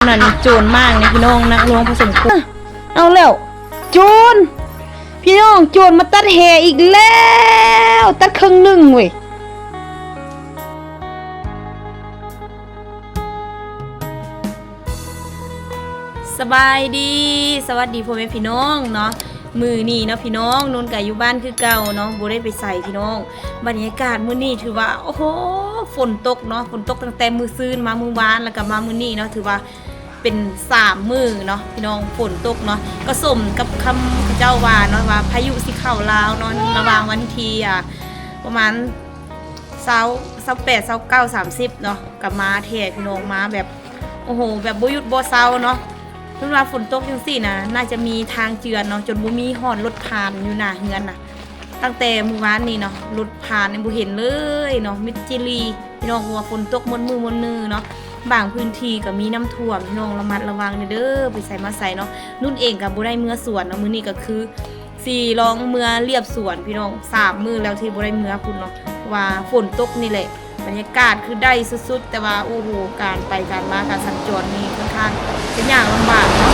ນັ້ນໂຈນມາກນີ້ພີ່ນ້ອງ ໜັກໜ່ວງພໍສົມຄວນ. ເອົາແລ້ວ ໂຈນ ພີ່ນ້ອງ ໂຈນມາຕັດແຫອີກແລ້ວ ຕັດເຄິ່ງໜຶ່ງເວີຍ. ສະບາຍດີ ສະຫວັດດີພໍ່ແມ່ພີ່ນ້ອງເນາະ. ມື້ນີ້ເນາະພີ່ນ້ອງ ນຸ່ນກະຢູ່ບ້ານຄືເກົ່າເນາະ ບໍ່ໄດ້ໄປໃສພີ່ນ້ອງ. ບັນຍາກາດມື້ນີ້ຖືວ່າ ໂອ້ໂຫ ຝົນຕົກເນາະ ຝົນຕົກຕັ້ງແຕ່ມື້ຊືນມາມື້ວານ ແລ້ວກະມາມື້ນີ້ເນາະ ຖືວ່າເປັນສາມມື້ເນາະພີ່ນ້ອງ ຝົນຕົກເນາະ. ກະສົມກັບຄຳເຂົາເຈົ້າວ່າເນາະ ວ່າພາຍຸຊິເຂົ້າລາວເນາະ ລະຫວ່າງວັນທີ ອ່າ ປະມານ ຊາວ ຊາວແປດ ຊາວເກົ້າ ສາມສິບເນາະ ກະມາແທ້ພີ່ນ້ອງ ມາແບບ ໂອ້ໂຫ ແບບບໍ່ຢຸດບໍ່ເຊົາເນາະ. ເພິ່ນວ່າຝົນຕົກຈັ່ງຊີ້ນະ ໜ້າຈະມີທາງເຈື່ອນເນາະ ຈົນບໍ່ມີຮອດລົດຜ່ານຢູ່ໜ້າເຮືອນນະ. ຕັ້ງແຕ່ມື້ວານນີ້ເນາະ ລົດຜ່ານຍັງບໍ່ເຫັນເລີຍເນາະ ມິດຈີ່ລີ່ພີ່ນ້ອງ ເພາະວ່າຝົນຕົກໝົດມື້ໝົດມື້ເນາະ. ບາງພື້ນທີ່ກະມີນ້ຳຖ້ວມພີ່ນ້ອງ ລະມັດລະວັງແດ່ເດີ ໄປໃສມາໃສເນາະ. ນຸ່ນເອງກະບໍ່ໄດ້ເມືອສວນເນາະ ມື້ນີ້ກະຄື ຊິລອງເມືອລຽບສວນພີ່ນ້ອງ ສາມມື້ແລ້ວທີ່ບໍ່ໄດ້ເມືອພຸ້ນເນາະ ເພາະວ່າຝົນຕົກນີ້ແຫຼະ. ບັນຍາກາດຄືໄດ້ສຸດໆ ແຕ່ວ່າ ໂອ້ໂຫ ການໄປການມາ ການສັນຈອນນີ້ຄ່ອນຂ້າງຈະຍາກລຳບາກເນາະ.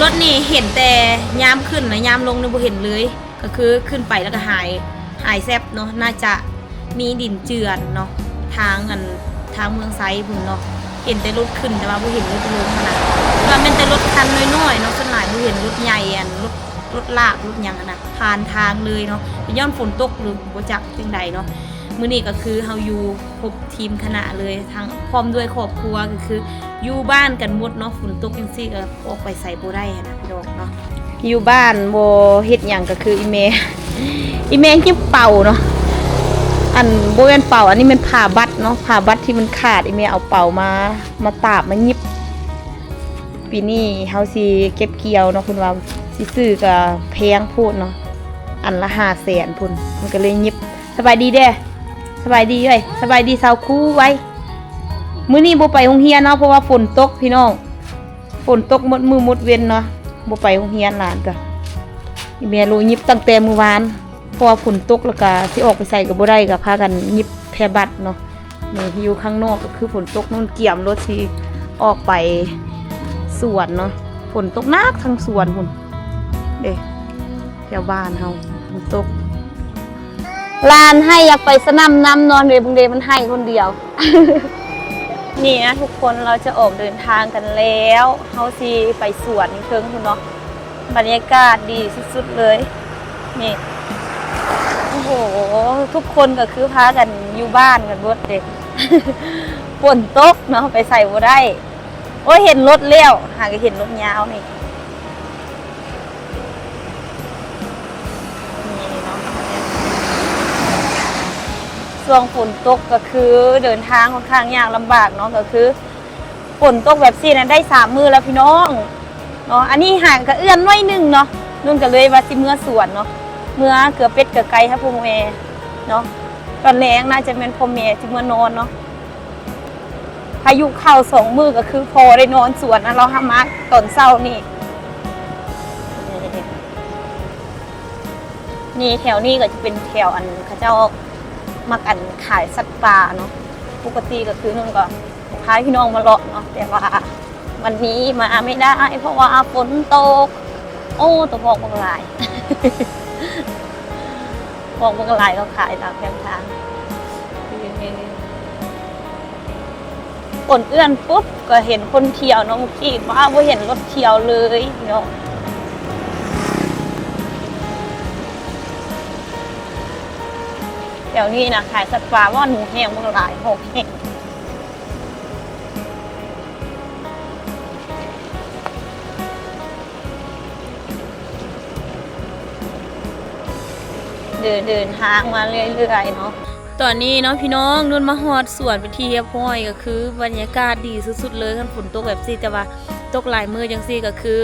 ລົດນີ້ເຫັນແຕ່ຍາມຂຶ້ນນະ ຍາມລົງນີ້ບໍ່ເຫັນເລີຍ ກະຄືຂຶ້ນໄປແລ້ວກະຫາຍ ຫາຍແຊບເນາະ. ໜ້າຈະມີດິນເຈື່ອນເນາະ ທາງອັນ ທາງເມືອງໄຊພຸ້ນເນາະ ເຫັນແຕ່ລົດຂຶ້ນ ແຕ່ວ່າບໍ່ເຫັນລົດລົງຫັ້ນນະ. ວ່າແມ່ນແຕ່ລົດຄັນນ້ອຍໆເນາະ ສ່ວນຫຼາຍບໍ່ເຫັນລົດໃຫຍ່ ອັນ ລົດ ລົດລາກລົດຫຍັງຫັ້ນນະ ຜ່ານທາງເລີຍເນາະ. ເປັນຍ້ອນຝົນຕົກຫຼືບໍ່ຈັກຈັ່ງໃດເນາະ. ມື້ນີ້ກະຄືເຮົາຢູ່ຄົບທີມຄະນະເລີຍ ທັງພ້ອມດ້ວຍຄອບຄົວ ກະຄືຢູ່ບ້ານກັນໝົດເນາະ. ຝົນຕົກຈັ່ງຊີ້ກະອອກໄປໃສບໍ່ໄດ້ຫັ້ນນະພີ່ນ້ອງເນາະ. ຢູ່ບ້ານບໍ່ເຮັດຫຍັງ ກະຄືອີ່ແມ່ ອີ່ແມ່ຫຍິບເປົາເນາະ ອັນ ບໍ່ແມ່ນເປົາ ອັນນີ້ແມ່ນຜ້າບັດເນາະ ຜ້າບັດທີ່ມັນຂາດ ອີ່ແມ່ເອົາເປົາມາ ມາຕາບມາຫຍິບ. ປີນີ້ເຮົາຊິເກັບກ່ຽວເນາະ ເພິ່ນວ່າຊິຊື້ກະແພງໂພດເນາະ ອັນລະຫ້າແສນພຸ້ນ ມັນກະເລີຍຫຍິບ. ສະບາຍດີເດ້ ສະບາຍດີເອີຍ ສະບາຍດີຊາວຄູໄວ້. ມື້ນີ້ບໍ່ໄປໂຮງຮຽນເນາະ ເພາະວ່າຝົນຕົກພີ່ນ້ອງ ຝົນຕົກໝົດມື້ໝົດເວັນເນາະ ບໍ່ໄປໂຮງຮຽນ ຫຼານກະ ອີ່ແມ່ໂລຫຍິບຕັ້ງແຕ່ມື້ວານ ເພາະວ່າຝົນຕົກ ແລ້ວກະຊິອອກໄປໃສກະບໍ່ໄດ້ ກະພາກັນຫຍິບແພບັດເນາະ. ນີ້ຢູ່ຂ້າງນອກກະຄືຝົນຕົກ ນຸ່ນກຽມລົດຊິອອກໄປສວນເນາະ ຝົນຕົກໜັກທາງສວນພຸ້ນເດ້ ແຖວບ້ານເຮົາຝົນຕົກ. ຫຼານໃຫ້ຢາກໄປສະໜ່ຳນຳເນາະ ເດ້ ເບິ່ງເດ້ ມັນໃຫ້ຄົນດຽວ. ນີ້ນະທຸກຄົນ ເຮົາຈະອອກເດີນທາງກັນແລ້ວ ເຮົາຊິໄປສວນເທິງພຸ້ນເນາະ. ບັນຍາກາດດີສຸດໆເລີຍ ນີ້ ໂອ້ໂຫ ທຸກຄົນກະຄືພາກັນຢູ່ບ້ານກັນເບິດເດ້ ຝົນຕົກເນາະ ໄປໃສບໍ່ໄດ້. ໂອ້ຍ ເຫັນລົດແລ້ວ ຫາກະເຫັນລົດຍາວນີ້ ນີ້ເນາະ. ຊ່ວງຝົນຕົກກະຄືເດີນທາງຄ່ອນຂ້າງຍາກລຳບາກເນາະ ກະຄື ຝົນຕົກແບບຊີ້ນະ ໄດ້ສາມມື້ແລ້ວພີ່ນ້ອງເນາະ. ອັນນີ້ຫາກະເອື້ອນໜ້ອຍໜຶ່ງເນາະ ນຸ່ນກະເລີຍວ່າຊິເມືອສວນເນາະ ເມືອເກືອເປັດເກືອໄກ່ໃຫ້ພໍ່ແມ່ເນາະ. ຕອນແລງໜ້າຈະແມ່ນພໍ່ແມ່ຊິເມືອນອນເນາະ. ພາຍຸເຂົ້າສອງມື້ກະຄືພໍໄດ້ນອນສວນນະ ລາວຫາມາຕອນເຊົ້ານີ້. ນີ້ແຖວນີ້ກະຈະເປັນແຖວອັນເຂົາເຈົ້າມັກອັນຂາຍສັດປ່າເນາະ. ປົກກະຕິກະຄືນຸ່ນກະ ພາພີ່ນ້ອງມາເລາະເນາະ ແຕ່ວ່າວັນນີ້ມາໄມ່ໄດ້ ເພາະວ່າຝົນຕົກ. ໂອ້ ໂຕໝອກບັກຫຼາຍ ໝອກບັກຫຼາຍ ເຂົາຂາຍຕາມແຄມທາງ. ຝົນເອື້ອນປຸບກະເຫັນຄົນທ່ຽວເນາະ ມື້ກີ້ ວ້າ ບໍ່ເຫັນລົດທ່ຽວເລີຍເນາະ. ແຖວນີ້ນະຂາຍສັດປ່າ ວ່າໜູແຮງ ບັກຫຼາຍ ຮອກແຮງ. ເດີນ ເດີນທາງມາເລື້ອຍໆເນາະ. ຕອນນີ້ເນາະພີ່ນ້ອງ ນຸ່ນມາຮອດສວນເປັນທີ່ຮຽບຮ້ອຍ ກະຄືບັນຍາກາດດີສຸດໆເລີຍ ຄັນຝົນຕົກແບບຊີ້. ແຕ່ວ່າຕົກຫຼາຍມື້ຈັ່ງຊີ້ກະຄື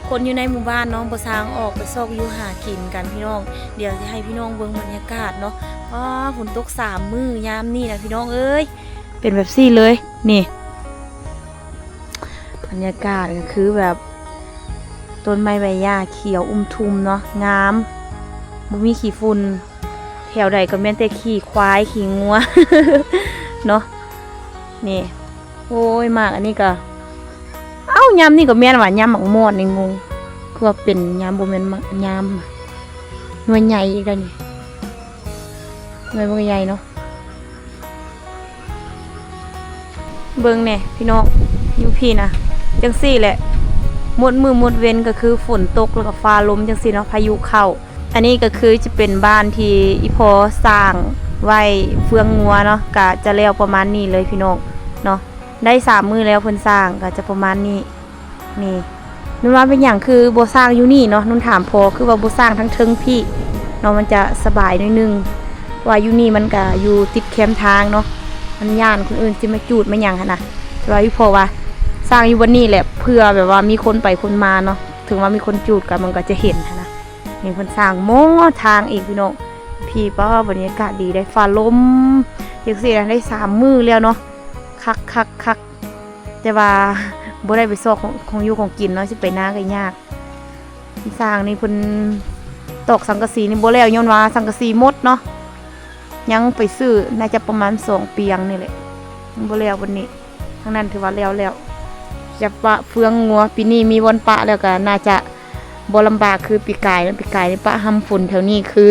ຄົນຢູ່ໃນໝູ່ບ້ານເນາະ ບໍ່ຊ່າງອອກໄປຊອກຢູ່ຫາກິນກັນພີ່ນ້ອງ. ດຽວຊິໃຫ້ພີ່ນ້ອງເບິ່ງບັນຍາກາດເນາະ. ວ້າ ຝົນຕົກສາມມື້ຍາມນີ້ນະພີ່ນ້ອງເອີຍ ເປັນແບບຊີ້ເລີຍ ນີ້. ບັນຍາກາດກະຄືແບບ ຕົ້ນໄມ້ໃບຫຍ້າຂຽວອຸ້ມທຸ່ມເນາະ ງາມ ບໍ່ມີຂີ້ຝຸ່ນ. ແຖວໃດກະແມ່ນແຕ່ຂີ້ຄວາຍຂີ້ງົວເນາະ. ນີ້ ໂອ້ຍ ໝາກອັນນີ້ກະ ເອົ້າ ຍາມນີ້ກະແມ່ນວ່າ ຍາມໝາກມອດນີ້ ງົງ ຄືວ່າເປັນຍາມ ບໍ່ແມ່ນໝາກ ຍາມ ໜ່ວຍໃຫຍ່ອີກແລ້ວນີ້ ໜ່ວຍມັນກະໃຫຍ່ເນາະ. ເບິ່ງແດ່ພີ່ນ້ອງ ຢູ່ພີ້ນະ ຈັ່ງຊີ້ແຫຼະ ໝົດມື້ໝົດເວັນກະຄືຝົນຕົກ ແລ້ວກະຟ້າລົມຈັ່ງຊີ້ເນາະ ພາຍຸເຂົ້າ. ອັນນີ້ກະຄືຈະເປັນບ້ານທີ່ອີ່ພໍ່ສ້າງໄວ້ເຟືອງງົວເນາະ ກະຈະແລ້ວປະມານນີ້ເລີຍພີ່ນ້ອງເນາະ ໄດ້ສາມມື້ແລ້ວເພິ່ນສ້າງ ກະຈະປະມານນີ້. ນີ້ ນຸ່ນວ່າເປັນຫຍັງຄືບໍ່ສ້າງຢູ່ນີ້ເນາະ ນຸ່ນຖາມພໍ່ ຄືວ່າບໍ່ສ້າງທາງເທິງພີ້ເນາະ ມັນຈະສະບາຍໜ້ອຍໜຶ່ງ ເພາະວ່າຢູ່ນີ້ມັນກະຢູ່ຕິດແຄມທາງເນາະ ມັນຢ້ານຄົນອື່ນຊິມາຈູດມາຫຍັງຫັ້ນນະ. ແຕ່ວ່າອີ່ພໍ່ວ່າສ້າງຢູ່ບ່ອນນີ້ແຫຼະ ເພື່ອແບບວ່າມີຄົນໄປຄົນມາເນາະ ເຖິງວ່າມີຄົນຈູດກະມັນກະຈະເຫັນຫັ້ນນະ. ນີ້ເພິ່ນສ້າງໝໍທາງອີກພີ່ນ້ອງ ພີ້ ປ້າ ບັນຍາກາດດີໄດ໋ ຟ້າລົມຈັ່ງຊີ້ນະ ໄດ້ສາມມື້ແລ້ວເນາະ ຄັກໆໆ. ແຕ່ວ່າບໍ່ໄດ້ໄປຊອກຂອງ ຂອງຢູ່ຂອງກິນເນາະ ຊິໄປນາກະຍາກ. ສ້າງນີ້ເພິ່ນຕອກສັງກະສີນີ້ບໍ່ແລ້ວ ຍ້ອນວ່າສັງກະສີໝົດເນາະ ຍັງໄປຊື້ ໜ້າຈະປະມານສອງປຽງນີ້ແຫຼະ ຍັງບໍ່ແລ້ວບັດນີ້. ທາງນັ້ນຖືວ່າແລ້ວແລ້ວ ຈະປະເຟືອງງົວ ປີນີ້ມີບ່ອນປະແລ້ວກະໜ້າຈະບໍ່ລຳບາກຄືປີກາຍເນາະ ປີກາຍນີ້ປະຮ່ຳຝົນແຖວນີ້ຄື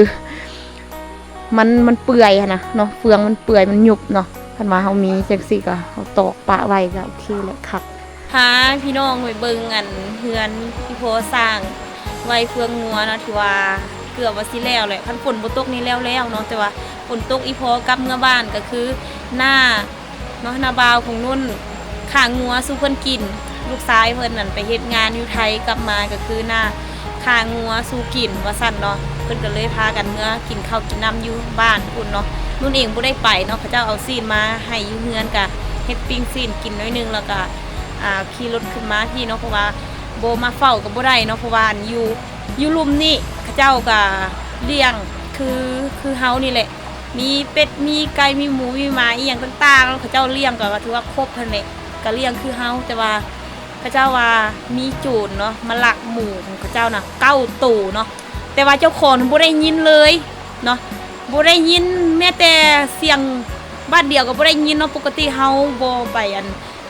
ມັນ ມັນເປື່ອຍຫັ້ນນະເນາະ ເຟືອງມັນເປື່ອຍ ມັນຫຍຸບເນາະ. ຄັນວ່າເຮົາມີຈັ່ງຊີ້ກະເຮົາຕອກປະໄວ້ກະໂອເຄແຫຼະ ຄັກ. ພາພີ່ນ້ອງໄປເບິ່ງອັນເຮືອນທີ່ພໍ່ສ້າງໄວ້ເຟືອງງົວເນາະ ທີ່ວ່າເກືອບວ່າຊິແລ້ວແຫຼະ ຄັນຝົນບໍ່ຕົກນີ້ແລ້ວແລ້ວເນາະ. ແຕ່ວ່າຝົນຕົກ ອີ່ພໍ່ກັບເມືອບ້ານ ກະຄືໜ້າ ເນາະ ໜ້າບ່າວຂອງນຸ່ນຂ້າງົວສູ່ເພິ່ນກິນ ລູກຊາຍເພິ່ນນັ້ນໄປເຮັດງານຢູ່ໄທ ກັບມາກະຄືໜ້າຂ້າງົວສູ່ກິນວ່າຊັ້ນເນາະ. ເພິ່ນກະເລີຍພາກັນເມືອກິນເຂົ້າກິນນ້ຳຢູ່ບ້ານພຸ້ນເນາະ ນຸ່ນເອງບໍ່ໄດ້ໄປເນາະ ເຂົາເຈົ້າເອົາຊີ້ນມາໃຫ້ຢູ່ເຮືອນ ກະເຮັດປີ້ງຊີ້ນກິນໜ້ອຍໜຶ່ງ ແລ້ວກະ ອ່າ ຂີ່ລົດຂຶ້ນມາພີ້ເນາະ ເພາະວ່າບໍ່ມາເຝົ້າກະບໍ່ໄດ້ເນາະ ເພາະວ່າອັນຢູ່ ຢູ່ລຸ່ມນີ້ເຂົາເຈົ້າກະລ້ຽງຄື ຄືເຮົານີ້ແຫຼະ ມີເປັດ ມີໄກ່ ມີໝູ ມີໝາ ອີ່ຫຍັງຕ່າງໆ ເຂົາເຈົ້າລ້ຽງກະຖືວ່າຄົບຫັ້ນແຫຼະ ກະລ້ຽງຄືເຮົາ. ແຕ່ວ່າເຂົາເຈົ້າວ່າມີໂຈນເນາະ ມາລັກໝູຂອງເຂົາເຈົ້ານະເກົ້າໂຕເນາະ ແຕ່ວ່າເຈົ້າຂອງນັ້ນບໍ່ໄດ້ຍິນເລີຍເນາະ ບໍ່ໄດ້ຍິນແມ້ແຕ່ສຽງບາດດຽວກະບໍ່ໄດ້ຍິນເນາະ. ປົກກະຕິເຮົາບໍ່ໄປອັນ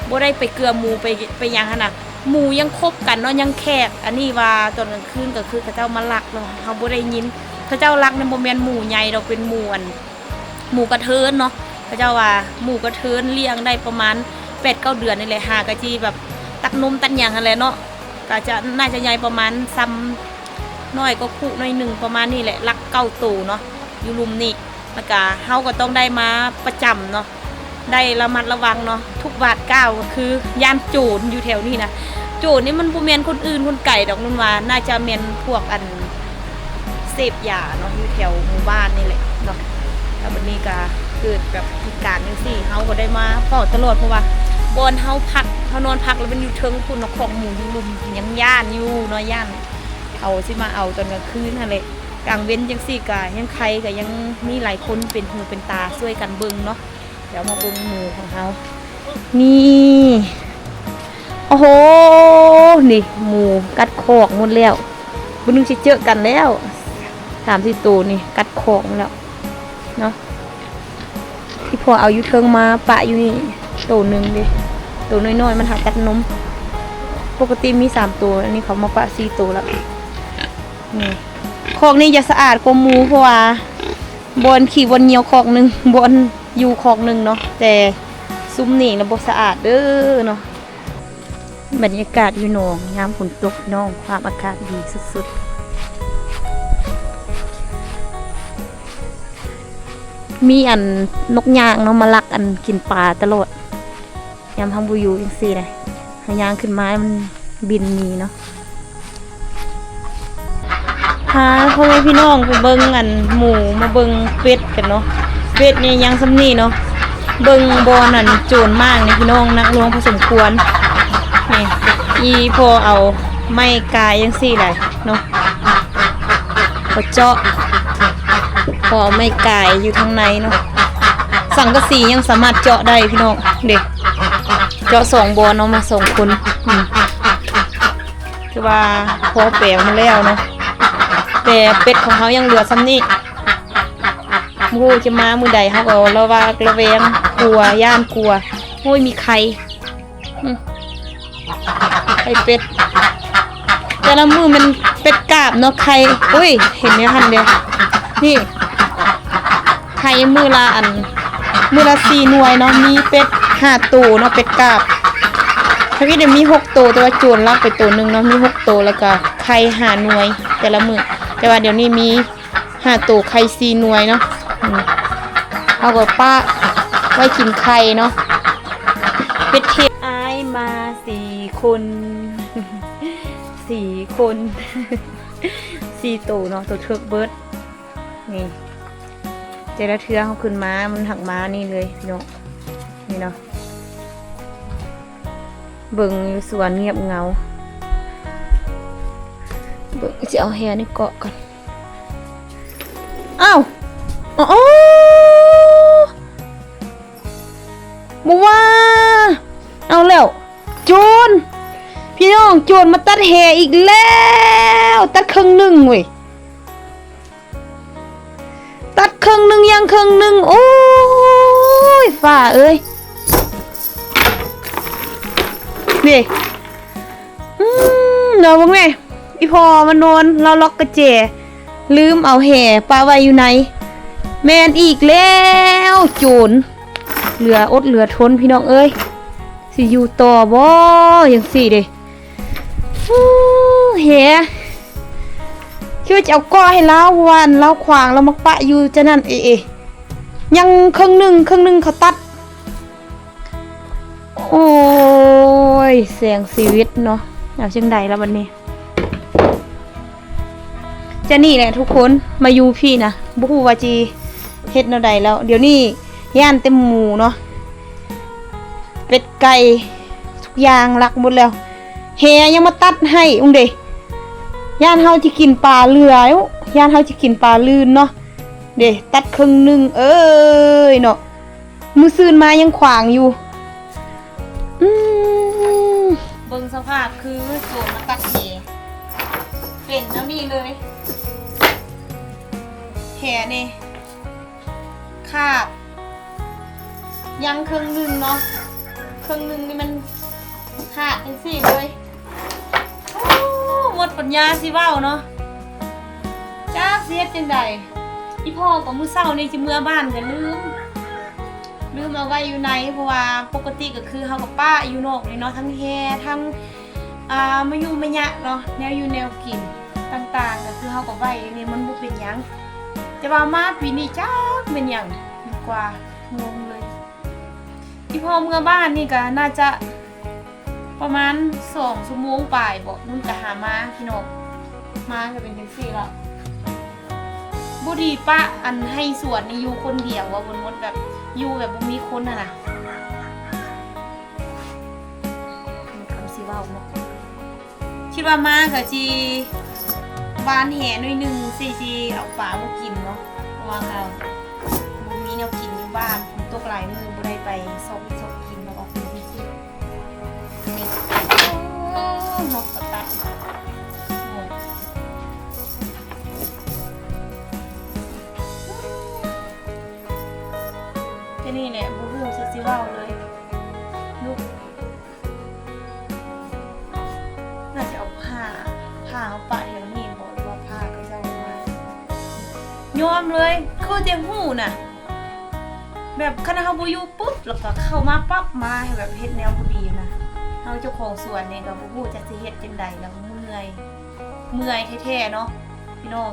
ບໍ່ໄດ້ໄປເກືອໝູ ໄປ ໄປຫຍັງຫັ້ນນະ ໝູຍັງຄົບກັນເນາະ ຍັງແຄກ. ອັນນີ້ວ່າຕອນກາງຄືນກະຄືເຂົາເຈົ້າມາລັກເນາະ ເຮົາບໍ່ໄດ້ຍິນ. ເຂົາເຈົ້າລັກນັ້ນບໍ່ແມ່ນໝູໃຫຍ່ດອກ ເປັນໝູອັນ ໝູກະເທີນເນາະ. ເຂົາເຈົ້າວ່າໝູກະເທີນລ້ຽງໄດ້ປະມານແປດເກົ້າເດືອນນີ້ແຫຼະ ຫາກະຊິແບບຕັກນົມຕັກຫຍັງຫັ້ນແຫຼະເນາະ ກະຈະ ໜ້າຈະໃຫຍ່ປະມານຊ່ຳ ນ້ອຍກວ່າຄຸໜ້ອຍໜຶ່ງປະມານນີ້ແຫຼະ ລັກເກົ້າໂຕເນາະ ຢູ່ລຸ່ມນີ້. ແລ້ວກະເຮົາກະຕ້ອງໄດ້ມາປະຈຳເນາະ ໄດ້ລະມັດລະວັງເນາະ ທຸກບາດກ້າວກະຄືຢ້ານໂຈນຢູ່ແຖວນີ້ນະ. ໂຈນນີ້ມັນບໍ່ແມ່ນຄົນອື່ນຄົນໄກດອກ ນຸ່ນວ່າໜ້າຈະແມ່ນພວກອັນເສບຢາເນາະ ຢູ່ແຖວໝູ່ບ້ານນີ້ແຫຼະເນາະ. ແລ້ວບັດນີ້ກະເກີດແບບເຫດການຈັ່ງຊີ້ ເຮົາກະໄດ້ມາເຝົ້າຕະຫຼອດ ເພາະວ່າບ່ອນເຮົາພັກ ເຮົານອນພັກລະແມ່ນຢູ່ເທິງພຸ້ນເນາະ ຄອກໝູຢູ່ລຸ່ມ ຍັງຢ້ານຢູ່ເນາະ ຢ້ານ ເຂົາຊິມາເອົາຕອນກາງຄືນຫັ້ນແຫຼະ. ກາງເວັນຈັ່ງຊີ້ກະຍັງໄຄ ກະຍັງມີຫຼາຍຄົນເປັນຫູເປັນຕາຊ່ວຍກັນເບິ່ງເນາະ. ດຽວມາເບິ່ງໝູຂອງເຮົາ ນີ້ ໂອ້ໂຫ ນີ້ໝູກັດຄອກໝົດແລ້ວ ບໍ່ນຶກຊິເຈີກັນແລ້ວ ສາມສີ່ໂຕນີ້ກັດຄອກໝົດແລ້ວເນາະ. ອີ່ພໍ່ເອົາຢູ່ເທິງມາປະຢູ່ນີ້ໂຕໜຶ່ງເດ້ ໂຕນ້ອຍໆ ມັນຫາກັດນົມ. ປົກກະຕິມີສາມໂຕ ອັນນີ້ເຂົາມາປະສີ່ໂຕແລ້ວ. ນີ້ ຄອກນີ້ຈະສະອາດກວ່າໝູ່ ເພາະວ່າບ່ອນຂີ້ບ່ອນຍ່ຽວຄອກໜຶ່ງ ບ່ອນຢູ່ຄອກໜຶ່ງເນາະ ແຕ່ຊຸມນີ້ນະບໍ່ສະອາດເດີເນາະ. ບັນຍາກາດຢູ່ໜອງຍາມຝົນຕົກພີ່ນ້ອງ ພາບອາກາດດີສຸດໆ. ມີອັນນົກຍາງເນາະ ມາລັກອັນກິນປາຕະຫຼອດ ຍາມເຮົາບໍ່ຢູ່ຈັ່ງຊີ້ນະ ເຮົາຍ່າງຂຶ້ນມາມັນບິນໜີເນາະ. ພາພໍ່ແມ່ພີ່ນ້ອງໄປເບິ່ງອັນໝູ ມາເບິ່ງເປັດກັນເນາະ. ເປັດນີ້ຍັງສ່ຳນີ້ເນາະ ເບິ່ງບ່ອນອັນໂຈນມາກນີ້ພີ່ນ້ອງ ໜັກໜ່ວງພໍສົມຄວນ. ນີ້ ອີ່ພໍ່ເອົາໄມ້ກາຍຈັ່ງຊີ້ແຫຼະເນາະ ພໍເຈາະ ພໍເອົາໄມ້ກາຍຢູ່ທາງໃນເນາະ. ສັງກະສີຍັງສາມາດເຈາະໄດ້ພີ່ນ້ອງເດ້ ເຈາະສອງບ່ອນເນາະ ມາສອງຄົນ. ອືມ ຄືວ່າພໍແປງມາແລ້ວເນາະ ແຕ່ເປັດຂອງເຮົາຍັງເຫຼືອສ່ຳນີ້ ບໍ່ຮູ້ຈະມາມື້ໃດ ເຮົາກະລະຫວາດລະແວງ ກົວ ຢ້ານກົວ. ໂອ້ຍ ມີໄຂ່ ໄຂ່ເປັດ ແຕ່ລະມື້ແມ່ນເປັດກາບເນາະ ໄຂ່ ອຸ້ຍ ເຫັນແນວຫັ້ນເດ້ ນີ້ ໄຂ່ມື້ລະອັນ ມື້ລະສີ່ໜ່ວຍເນາະ ມີເປັດຫ້າໂຕເນາະ ເປັດກາບ ທຳອິດມີຫົກໂຕ ແຕ່ວ່າໂຈນລັກໄປໂຕໜຶ່ງເນາະ ມີຫົກໂຕ ແລ້ວກະໄຂ່ຫ້າໜ່ວຍ ແຕ່ລະມື້ ແຕ່ວ່າດຽວນີ້ມີ ຫ້າໂຕໄຂ່ສີ່ໜ່ວຍເນາະ ອືມ ເຮົາກໍປະໄວ້ກິນໄຂ່ເນາະ ເປັດເທດ ອ້າຍມາສີ່ຄົນ ສີ່ຄົນ ສີ່ໂຕເນາະ ໂຕເທິກເບິດ ນີ້ ແຕ່ລະເທື່ອເຮົາຂຶ້ນມາ ມັນຫັກມານີ້ເລີຍເນາະ ນີ້ເນາະ ເບິ່ງຢູ່ສວນງຽບເຫງົາ ເບິ່ງ ຊິເອົາແຫນີ້ເກາະກ່ອນ. ອ້າວ ໂອ້ ບໍ່ວ່າ ເອົາແລ້ວ ໂຈນ ພີ່ນ້ອງ ໂຈນມາຕັດແຫອີກແລ້ວ ຕັດເຄິ່ງໜຶ່ງເວີຍ ຕັດເຄິ່ງໜຶ່ງ ຍັງເຄິ່ງໜຶ່ງ ໂອ້ຍ ຟ້າເອີຍ ນີ້ ອືມ ເນາະ ເບິ່ງແມ້ ອີ່ພໍ່ມານອນ ລາວລັອກກະແຈ ລືມເອົາແຫປະໄວ້ຢູ່ໃນ ແມ່ນອີກແລ້ວ ໂຈນ ເຫຼືອອົດເຫຼືອທົນ ພີ່ນ້ອງເອີຍ ຊິຢູ່ຕໍ່ບໍ່ ຈັ່ງຊີ້ເດ ໂອ້ ແຫ ຄິດວ່າຈະເອົາເກາະໃຫ້ລາວ ເພາະວ່າອັນລາວຂວາງ ລາວມັກປະຢູ່ຈັ່ງນັ້ນ ເອ ເອ ຍັງເຄິ່ງໜຶ່ງ ເຄິ່ງໜຶ່ງເຂົາຕັດ ໂອ້ຍ ແສງຊີວິດເນາະ ເອົາຈັ່ງໃດລະບັດນີ້ ຈະນີ້ແຫຼະທຸກຄົນ ມາຢູ່ພີ້ນະ ບໍ່ຮູ້ວ່າຊິເຮັດແນວໃດແລ້ວ ດຽວນີ້ຢ້ານແຕ່ໝູເນາະ ເປັດໄກ່ ທຸກຢ່າງລັກໝົດແລ້ວ ແຫຍັງມາຕັດໃຫ້ ອຸ້ງເດ ຢ້ານເຮົາຊິກິນປາເຫຼືອ ຢ້ານເຮົາຊິກິນປາລື່ນເນາະ ເດ ຕັດເຄິ່ງໜຶ່ງ ເອີຍເນາະ ມື້ຊືນມາຍັງຂວາງຢູ່ ອືມ ເບິ່ງສະພາບຄືໂຈນມາຕັດແຫ ເປັນແນວນີ້ເລີຍ ແຫນີ້ຂາດ ຍັງເຄິ່ງໜຶ່ງເນາະ ເຄິ່ງໜຶ່ງນີ້ມັນຂາດຈັ່ງຊີ້ເລີຍ. ໂອ້ ໝົດປັນຍາຊິເວົ້າເນາະ ຈັກຊິເຮັດຈັ່ງໃດ ອີ່ພໍ່ກໍມື້ເຊົ້ານີ້ຊິເມືອບ້ານກໍລືມ ລືມເອົາໄວ້ຢູ່ໃນ ເພາະວ່າປົກກະຕິກໍຄືເຮົາກໍປະຢູ່ນອກນີ້ເນາະ ທັງແຫ ທັງ ອ່າ ມາຍຸມາຍະເນາະ ແນວຢູ່ແນວກິນຕ່າງໆ ກໍຄືເຮົາກໍໄວ້ໃນນີ້ ມັນບໍ່ເປັນຫຍັງ ແຕ່ວ່າມາປີນີ້ຈັກແມ່ນຫຍັງ ກວ່າ ງົງເລີຍ ອີ່ພໍ່ເມືອບ້ານນີ້ກໍໜ້າຈະ ປະມານສອງຊົ່ວໂມງປາຍບໍ ນຸ່ນກະຫາມາພີ່ນ້ອງ ມາກະເປັນຈັ່ງຊີ້ລະ ບໍ່ດີປະອັນໄຮ່ສວນນີ້ຢູ່ຄົນດຽວວ່າ ບົນໝົດແບບ ຢູ່ແບບບໍ່ມີຄົນຫັ້ນນະ ຄຳຊິເວົ້າເນາະ ຄິດວ່າມາກະຊິຫວ່ານແຫໜ້ອຍໜຶ່ງ ຊິ ຊິເອົາປາມາກິນເນາະ ເພາະວ່າກະບໍ່ມີແນວກິນຢູ່ບ້ານ ຝົນຕົກຫຼາຍມື້ບໍ່ໄດ້ໄປຊອກ ຊອກກິນແລ້ວອອກ ນີ້ ໂອ້ ນົກກະຕັກ ໂອ້ ແຕ່ນີ້ແຫຼະ ບໍ່ຮູ້ຊິ ຊິເວົ້າເລີຍ ລູກ ໜ້າຈະເອົາຜ້າ ຜ້າເອົາປະແຖວນີ້ບໍ ຫຼືວ່າຜ້າເຂົາເຈົ້າມາ ຍອມເລີຍ ຄືຈະຮູ້ນະ ແບບຄັນເຮົາບໍ່ຢູ່ປຸບ ແລ້ວກໍເຂົ້າມາປັບ ມາໃຫ້ແບບເຮັດແນວບໍ່ດີນະ ເຮົາເຈົ້າຂອງສວນນີ້ກໍບໍ່ຮູ້ຈັກຊິເຮັດຈັ່ງໃດແລ້ວ ເມື່ອຍ ເມື່ອຍແທ້ໆເນາະພີ່ນ້ອງ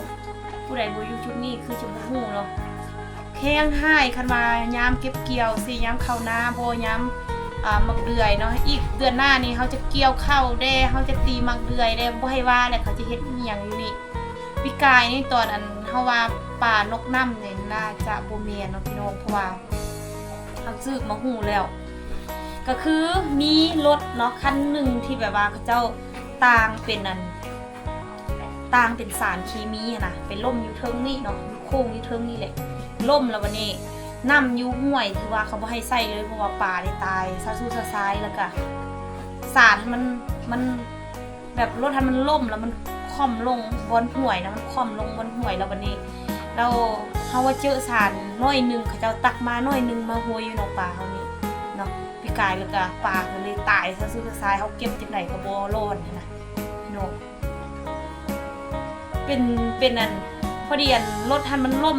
ຜູ້ໃດບໍ່ຢູ່ຈຸດນີ້ຄືຈະບໍ່ຮູ້ເນາະ ແຮງຮ້າຍ ຄັນວ່າຍາມເກັບກ່ຽວຊີ້ ຍາມເຂົ້ານາບໍ ຍາມ ອ່າ ໝາກເດືອຍເນາະ ອີກເດືອນໜ້ານີ້ເຮົາຈະກ່ຽວເຂົ້າແດ່ ເຮົາຈະຕີໝາກເດືອຍແດ່ ບໍ່ໃຫ້ວ່າແຫຼະ ເຂົາຈະເຮັດອີ່ຫຍັງຢູ່ນີ້ ປີກາຍນີ້ຕອນອັນເຮົາວ່າປານົກນ້ຳນີ້ ໜ້າຈະບໍ່ແມ່ນເນາະພີ່ນ້ອງ ເພາະວ່າເຮົາສືບມາຮູ້ແລ້ວ ກໍຄືມີລົດເນາະ ຄັນໜຶ່ງທີ່ແບບວ່າເຂົາເຈົ້າຕ່າງເປັນອັນ ຕ່າງເປັນສານເຄມີຫັ້ນນະ ໄປລົ້ມຢູ່ເທິງນີ້ເນາະ ຢູ່ໂຄ້ງຢູ່ເທິງນີ້ແຫຼະ ລົ້ມແລ້ວບັດນີ້ ນ້ຳຢູ່ຫ້ວຍ ຖືວ່າເຂົາບໍ່ໃຫ້ໃຊ້ເລີຍ ເພາະວ່າປາໄດ້ຕາຍຊະຊູຊະຊາຍ ແລ້ວກະສານມັນ ມັນ ແບບລົດຫັ້ນມັນລົ້ມແລ້ວມັນຂວ້ຳລົງບ່ອນຫ້ວຍນະ ມັນຂວ້ຳລົງບ່ອນຫ້ວຍ ແລ້ວບັດນີ້ ແລ້ວເຮົາວ່າເຈີສານໜ້ອຍໜຶ່ງ ເຂົາເຈົ້າຕັກມາໜ້ອຍໜຶ່ງ ມາໂຮຍຢູ່ໜອງປາເຮົານີ້ເນາະ ປີ ກາຍ ແລ້ວກະປາກະເລີຍຕາຍຊະຊຸດຊາຍ ເຮົາເກັບຈັ່ງໃດກະບໍ່ລອດຫັ້ນນະພີ່ນ້ອງ. ເປັນ ເປັນອັນ ພໍດີອັນລົດຫັ້ນມັນລົ້ມ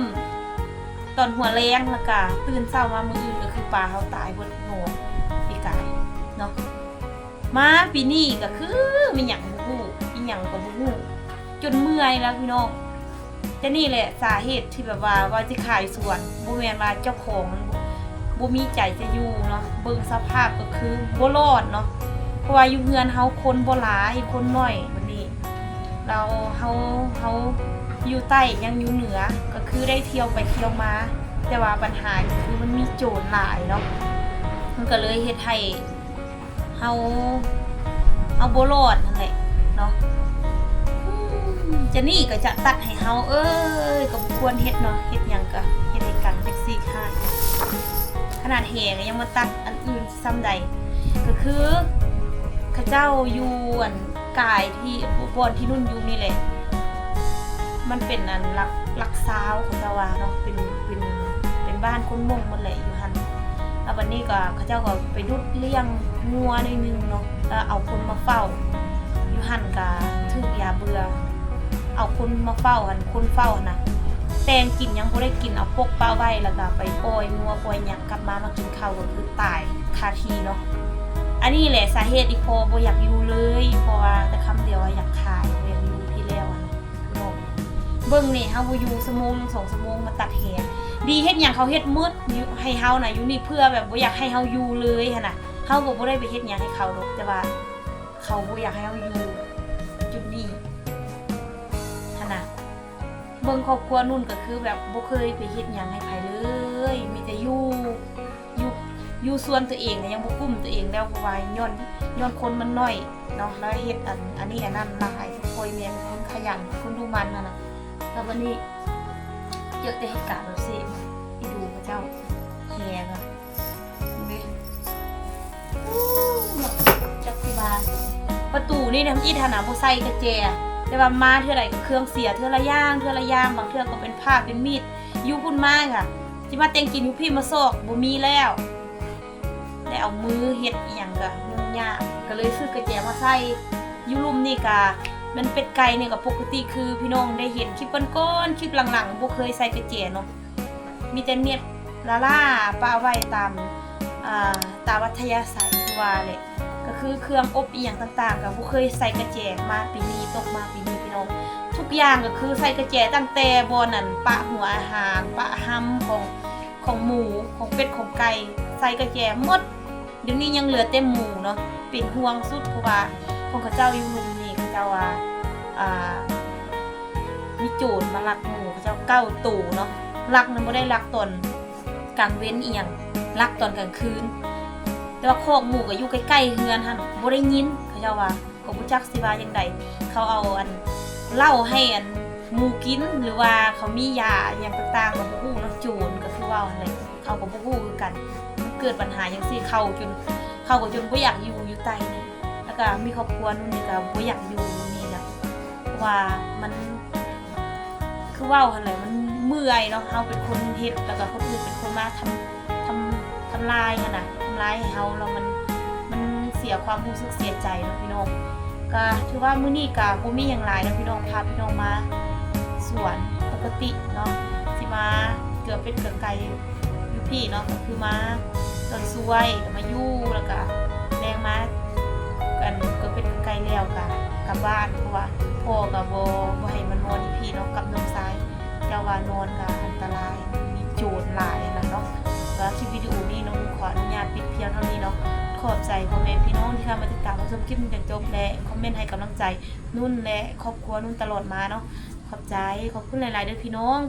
ຕອນຫົວແລງ ແລ້ວກະຕື່ນເຊົ້າມາມື້ອື່ນກະຄືປາເຮົາຕາຍເບິດ ໂນ ປີກາຍເນາະ. ມາປີນີ້ກະຄືມີຫຍັງບໍ່ຮູ້ ອີ່ຫຍັງກະບໍ່ຮູ້ ຈົນເມື່ອຍແລ້ວພີ່ນ້ອງ. ຈະນີ້ແຫຼະສາເຫດທີ່ແບບວ່າ ວ່າຊິຂາຍສວນ ບໍ່ແມ່ນວ່າເຈົ້າຂອງບໍ່ມີໃຈຈະຢູ່ເນາະ ເບິ່ງສະພາບກະຄືບໍ່ລອດເນາະ ເພາະວ່າຢູ່ເຮືອນເຮົາຄົນບໍ່ຫຼາຍ ຄົນໜ້ອຍ ບາດນີ້ ແລ້ວເຮົາ ເຮົາຢູ່ໃຕ້ ຍັງຢູ່ເໜືອ ກະຄືໄດ້ທ່ຽວໄປທ່ຽວມາ ແຕ່ວ່າບັນຫາກະຄືມັນມີໂຈນຫຼາຍເນາະ ມັນກະເລີຍເຮັດໃຫ້ ເຮົາ ເຮົາບໍ່ລອດຫັ້ນແຫຼະເນາະ. ອືມ ຈະນີ້ກະຈະຕັດໃຫ້ເຮົາ ເອີຍ ກະບໍ່ຄວນເຮັດເນາະ ເຮັດຫຍັງກະເຮັດໃຫ້ກັນຈັກຊີ້ຄ່າ ຂະໜາດແຫກະຍັງມາຕັດອັນອື່ນຊ້ຳໃດ ກະຄືເຂົາເຈົ້າຢູ່ອັນ ກາຍທີ່ ບ່ອນທີ່ນຸ່ນຢູ່ນີ້ແຫຼະ ມັນເປັນອັນຫຼັກ ຫຼັກຊາວ ເຂົາເຈົ້າວ່າເນາະ ເປັນ ເປັນ ເປັນບ້ານຄົນມົ້ງໝົດແຫຼະຢູ່ຫັ້ນ. ແລ້ວບາດນີ້ກະເຂົາເຈົ້າກະໄປດຸດລ້ຽງງົວໜ້ອຍໜຶ່ງເນາະ ແລ້ວເອົາຄົນມາເຝົ້າຢູ່ຫັ້ນ ກະຖືກຢາເບື່ອ ເອົາຄົນມາເຝົ້າຫັ້ນ ຄົນເຝົ້າຫັ້ນນະ ແຕ່ງກິນຍັງບໍ່ໄດ້ກິນ ເອົາປົກປະໄວ້ ແລ້ວກະໄປປ່ອຍງົວປ່ອຍຫຍັງ ກັບມາ ມາກິນເຂົ້າກະຄືຕາຍຄາທີ່ເນາະ. ອັນນີ້ແຫຼະສາເຫດທີ່ພໍ່ບໍ່ຢາກຢູ່ເລີຍ ເພາະວ່າແຕ່ຄຳດຽວວ່າຢາກຂາຍ ບໍ່ຢາກຢູ່ພີ້ແລ້ວຫັ້ນນະ. ເບິ່ງນີ້ ເຮົາບໍ່ຢູ່ຊົ່ວໂມງໜຶ່ງສອງຊົ່ວໂມງມາຕັດແຫ ດີເຮັດຫຍັງເຂົາເຮັດໝົດ ໃຫ້ເຮົານະຢູ່ນີ້ ເພື່ອແບບບໍ່ຢາກໃຫ້ເຮົາຢູ່ເລີຍຫັ້ນນະ. ເຮົາກະບໍ່ໄດ້ໄປເຮັດຫຍັງໃຫ້ເຂົາດອກ ແຕ່ວ່າເຂົາບໍ່ຢາກໃຫ້ເຮົາຢູ່ຈຸດນີ້ຫັ້ນນະ. ເບິ່ງຄອບຄົວນຸ່ນກະຄືແບບບໍ່ເຄີຍໄປເຮັດຫຍັງໃຫ້ໃຜເລີຍ ມີແຕ່ຢູ່ ຢູ່ ຢູ່ສ່ວນຕົວເອງກະຍັງບໍ່ກຸ້ມຕົວເອງແລ້ວ ເພາະວ່າຍ້ອນ ຍ້ອນຄົນມັນໜ້ອຍເນາະ ແລ້ວເຮັດອັນ ອັນນີ້ອັນນັ້ນຫຼາຍ ພໍ່ອີ່ແມ່ເປັນຄົນຂະຫຍັນ ຄົນດຸໝັ່ນຫັ້ນນະ. ແລ້ວບາດນີ້ເຈີແຕ່ເຫດການແບບຊີ້ ອີດູເຂົາເຈົ້າແຫ່ກັນເດ້. ໂອ້ ຈັກຊິວ່າ ປະຕູນີ້ທຳອິດຫັ້ນນະບໍ່ໃສ່ກະແຈ ແຕ່ວ່າມາເທື່ອໃດກະເຄື່ອງເສຍເທື່ອລະຢ່າງ ເທື່ອລະຢ່າງ ບາງເທື່ອກະເປັນຜ້າເປັນມີດ ຢູ່ພຸ້ນມາກະຊິມາແຕ່ງກິນຢູ່ພີ້ ມາຊອກບໍ່ມີແລ້ວ ໄດ້ເອົາມືເຮັດອີ່ຫຍັງກະຫຍຸ້ງຍາກ ກະເລີຍຊື້ກະແຈມາໃສ່. ຢູ່ລຸ່ມນີ້ກະແມ່ນເປັດໄກ່ນີ້ກະປົກກະຕິ ຄືພີ່ນ້ອງໄດ້ເຫັນຄລິບກ່ອນໆ ຄລິບຫຼັງໆ ບໍ່ເຄີຍໃສ່ກະແຈເນາະ ມີແຕ່ເນັບລ້າໆ ປະໄວ້ຕາມ ອາ ຕາມອັດທະຍາໄສ ຄືວ່າແຫຼະ ກະຄືເຄື່ອງອົບອີ່ຫຍັງຕ່າງໆ ກະບໍ່ເຄີຍໃສ່ກະແຈ ມາປີນີ້ ຕົກມາປີນີ້ພີ່ນ້ອງ ທຸກຢ່າງກະຄືໃສ່ກະແຈ ຕັ້ງແຕ່ບ່ອນອັນປະຫົວອາຫານ ປະຮຳຂອງ ຂອງໝູ ຂອງເປັດຂອງໄກ່ ໃສ່ກະແຈໝົດ. ດຽວນີ້ຍັງເຫຼືອແຕ່ໝູເນາະ ເປັນຫ່ວງສຸດ ເພາະວ່າຂອງເຂົາເຈົ້າຢູ່ລຸ່ມນີ້ ເຂົາເຈົ້າວ່າ ອາ ມີໂຈນມາລັກໝູເຂົາເຈົ້າເກົ້າໂຕເນາະ ລັກນັ້ນບໍ່ໄດ້ລັກຕອນກາງເວັນອີ່ຫຍັງ ລັກຕອນກາງຄືນ ແຕ່ວ່າຄອກໝູກະຢູ່ໃກ້ໆເຮືອນຫັ້ນ ບໍ່ໄດ້ຍິນ ເຂົາເຈົ້າວ່າ ກະບໍ່ຈັກຊິວ່າຈັ່ງໃດ ເຂົາເອົາອັນເຫຼົ້າໃຫ້ອັນໝູກິນ ຫຼືວ່າເຂົາມີຢາອີ່ຫຍັງຕ່າງໆກະບໍ່ຮູ້ເນາະ ໂຈນກະຄືເວົ້າຫັ້ນແຫຼະ ເຂົາກະບໍ່ຮູ້ຄືກັນ ມັນເກີດບັນຫາຈັ່ງຊີ້ ເຂົາຈົນ ເຂົາກະຈົນບໍ່ຢາກຢູ່ ຢູ່ໃຕ້ນີ້ ແລ້ວກະມີຄອບຄົວໜຶ່ງນີ້ກະບໍ່ຢາກຢູ່ນີ້ນະ ເພາະວ່າມັນ ຄືເວົ້າຫັ້ນແຫຼະ ມັນເມື່ອຍເນາະ ເຮົາເປັນຄົນເຮັດ ແລ້ວກະຄົນອື່ນເປັນຄົນມາທຳ ທຳ ທຳລາຍຫັ້ນນະ ທຳລາຍໃຫ້ເຮົາ ແລ້ວມັນ ມັນເສຍຄວາມຮູ້ສຶກເສຍໃຈເນາະພີ່ນ້ອງ. ກະຖືວ່າມື້ນີ້ກະບໍ່ມີຫຍັງຫຼາຍເນາະພີ່ນ້ອງ ພາພີ່ນ້ອງມາສວນປົກກະຕິເນາະ ຊິມາເກືອເປັດເກືອໄກ່ຢູ່ພີ້ເນາະ ກະຄືມາຕອນຊ່ວຍ ກະມາຢູ່ ແລ້ວກະແລງມາ ອັນເກືອເປັດເກືອໄກ່ແລ້ວກະກັບບ້ານ ເພາະວ່າພໍ່ກະບໍ່ ບໍ່ໃຫ້ມານອນຢູ່ພີ້ເນາະ ກັບນ້ອງຊາຍ ເຈົ້າວ່ານອນກະອັນຕະລາຍ ມີໂຈນຫຼາຍຫັ້ນນະເນາະ. ສຳລັບຄລິບວິດີໂອນີ້ ນ້ອງນຸ່ນຂໍອະນຸຍາດປິດພຽງເທົ່ານີ້ເນາະ. ຂອບໃຈພໍ່ແມ່ພີ່ນ້ອງທີ່ເຂົ້າມາຕິດຕາມຮັບຊົມຄລິບຈົນຈົບ ແລະ ຄອມເມັນໃຫ້ກຳລັງໃຈນຸ່ນ ແລະ ຄອບຄົວນຸ່ນຕະຫຼອດມາເນາະ. ຂອບໃຈ ຂອບຄຸນຫຼາຍໆເດີພີ່ນ້ອງ.